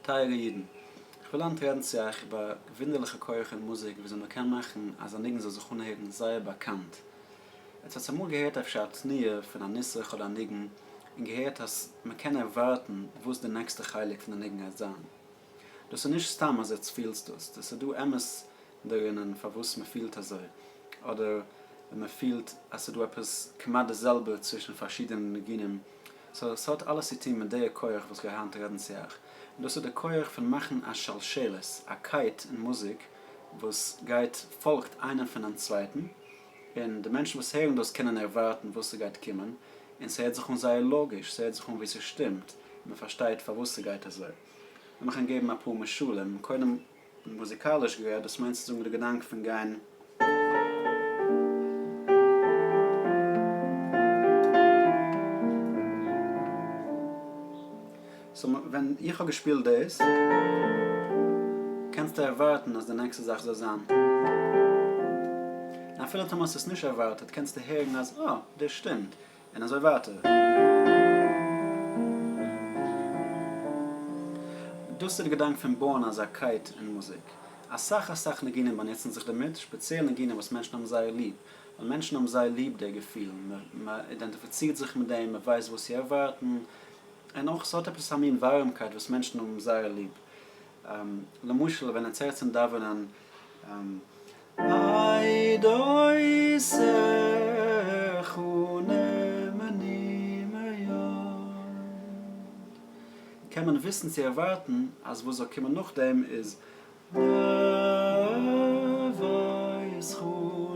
טייערע אידן, איך וויל היינט רעדן צו אייך איבער א וואונדערליכע כח אין מוזיק וויאזוי מען קען מאכן אז א ניגון זאל זיך אנהערן זייער באקאנט. עטס האטס אמאל געהערט אפשר א תנועה פון א נוסח אדער א ניגון און געהערט אז מען קען ערווארטן וואס די נעקסטע חלק פון די ניגון גייט זיין? דאס איז נישט סתם אז עטס פילסט דאס, דאס איז דא אמת דערינען פארוואס מען פילט אזוי, אדער ווען מען פילט אז ס'איז דא עפעס כמעט די זעלבע צווישן פארשידענע ניגונים, so ס'האט אלעס צו טון מיט די כח וואס כ'גיי היינט רעדן צו אייך, און דאס איז די כח פון מאכן א שלשלת, א קייט אין מוזיק וואס גייט פאלגט איינעם פונעם צווייטן, און די מענטשן וואס הערן דאס קענען ערווארטן וואס ס'גייט קומען, און ס'הערט זיך אן זייער לאגיש, ס'הערט זיך אן ווי ס'שטימט, און מ'פארשטייט פארוואס ס'גייט אזוי. לאמיך ענק געבן אפאר משלים, קודם מוזיקאליש גערעדט, דאס מיינט צו זאגן די געדאנק פון גיין. so ווען איך האב געשפילט דאס, קענסטו ערווארטן אז די נעקסטע זאך זאל זיין. און אפילו טאמער האסט עס נישט ערווארטעט קענסטו הערן אז אה, דאס שטימט, און אזוי ווייטער. דאס איז די געדאנק פון בויען אזא קייט אין מוזיק. אסאך אסאך ניגונים באנוצן זיך דערמיט, שפעציעל ניגונים וואס מענטשן האבן זייער ליב, ווייל מענטשן האבן זייער ליב דער געפיל, מען אידענטיפיצירט זיך מיט דעם, מען ווייסט וואס צו ערווארטן, און אויך ס'האט עפעס א מין ווארעמקייט וואס מענטשן האבן זייער ליב. למשל ווען עטס הערט צום דאווענען עדותיך נאמנים מאוד, קען מען וויסן צו ערווארטן אז וואס זאל קומען נאכדעם איז בביתך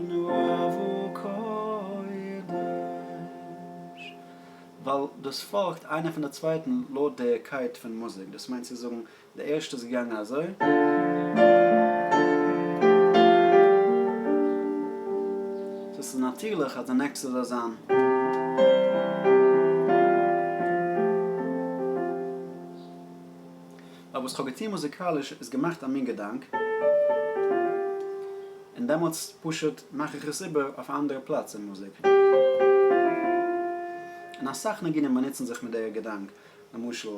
נאוה קודש, ווייל דאס פאלגט איינער פון די צווייטן לויט די קייט פון מוזיק, דאס מיינט צו זאגן די ערשטע איז געגאנגען אזוי. so ס'איז נאטירליך אז די נעקסטע זאל זיין. אבער וואס כ'האב געטון מוזיקאליש איז געמאכט א מין געדאנק, און דעמאלטס פשוט מאך איך עס איבער אויף א אנדערע פלאץ אין מוזיק. און אסאך ניגונים באנוצן זיך מיט דער געדאנק, למשל.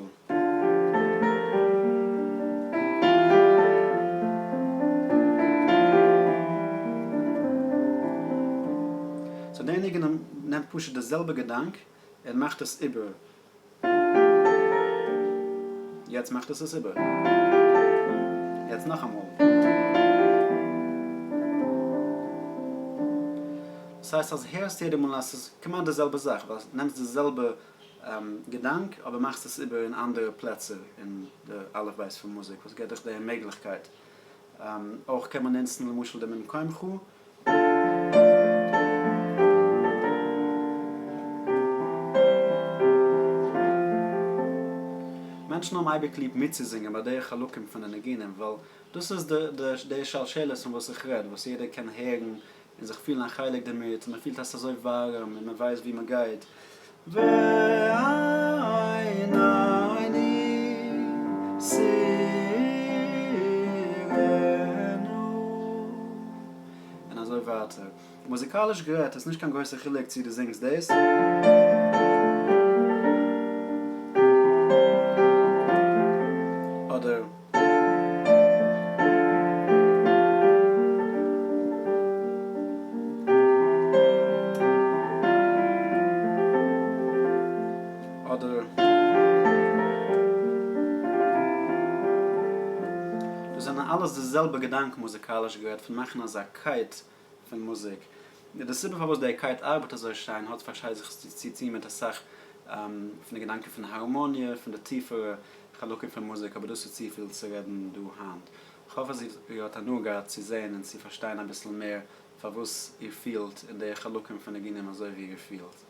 so דער ניגון נעמט פשוט די זעלבע געדאנק און מאכט עס איבער. יעצט מאכט עס עס איבער. יעצט נאכאמאל. דאס הייסט אז הערסט יעדע מאל אז ס'איז כמעט די זעלבע זאך ווייל נעמסט די זעלבע געדאנק אבער מאכסט עס איבער אין אנדערע פלעצער אין די אלף בית פון מוזיק וואס געבט דיך די מעגליכקייט. אויך קען מען נוצן למשל די ממקומך. מענטשן האבן אייביג ליב מיטצוזינגען ביי די חלקים פון די ניגונים ווייל דאס איז די שלשלת פון וואס איך רעד וואס יעדער קען הערן און זיך פילן א חלק דערמיט און מען פילט אז ס'איז אזוי ווארעם און מען ווייסט וואו מען גייט. ועינינו תראינה. און אזוי ווייטער. מוזיקאליש גערעדט איז נישט קיין גרויסע חילוק צי דו זינגסט דאס. אדער. אדער. דאס זענען אלעס די זעלבע געדאנק מוזיקאליש גערעדט פון מאכן אזא קייט פון מוזיק. די סיבה פארוואס די קייט ארבעט אזוי שיין האט פארשטייט זיך צו טון מיט אסאך פון די געדאנקען פון הארמאניע, פון די טיפערע חלקים פון מוזיק, אבער דאס איז צופיל צו רעדן דא היינט. כ'האף אז איר האט הנאה געהאט צו זען און צו פארשטיין אביסל מער פארוואס איר פילט אין די חלקים פון ניגונים אזוי ווי איר פילט.